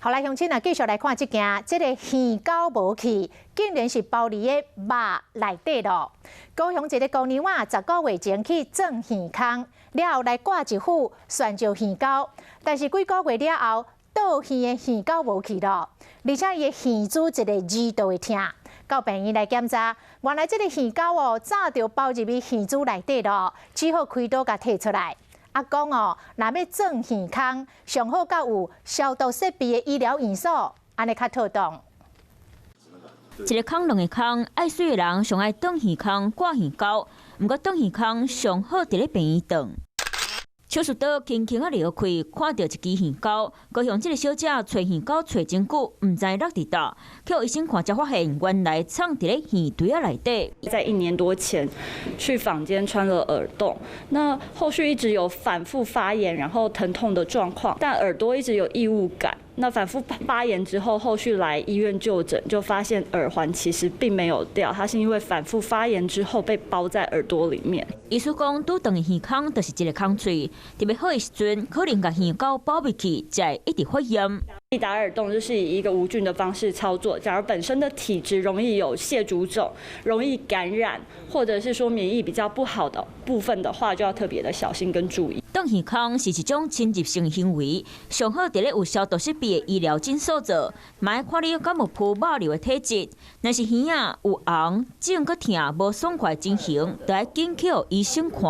好來，鄉親啊，繼續來看這件，這个耳溝無去，竟然是包佇个肉內底咯。高雄一个姑娘啊，10個月前去鑽耳空，了後來掛一副懸石耳溝，但是幾個月了後，倒耳的耳溝無去咯，而且伊的耳珠一个耳都會疼。到病院來檢查，原來這个耳溝哦，早就包入去耳珠內底咯，只好開刀共提出來。啊，講哦，若欲鑽耳空，上好佮有消毒設備的醫療院所，按呢較妥當。一個空兩個空，愛媠的人上愛鑽耳空掛耳溝，毋過鑽耳空上好佇咧病院鑽。手術刀輕輕仔撩開，看著一支耳溝。高雄這个小姐揣耳溝揣真久，毋知落佇佗，去予醫生看才發現，原來藏佇咧耳垂仔內底。在一年多前去坊間穿了耳洞，那後續一直有反覆發炎，然後疼痛的狀況，但耳朵一直有異物感。那反覆發炎之後，後續來醫院就診，就發現耳環其實並沒有掉，它是因為反覆發炎之後被包在耳朵裡面。醫師講，拄斷耳空就是一个空喙，特別好的時陣，可能共耳溝包入去，才會一直發炎。打耳洞就是以一個無菌的方式操作。假如本身的體質容易有蟹足腫、容易感染，或者是說免疫比較不好的部分的話，就要特別的小心跟注意。鑽耳空是一種侵入性行為，上好佇咧有消毒設備的醫療診所做，嘛愛看你敢有鋪肉瘤的體質。若是耳仔有紅、腫閣疼、無爽快情形，就愛緊去予醫生看。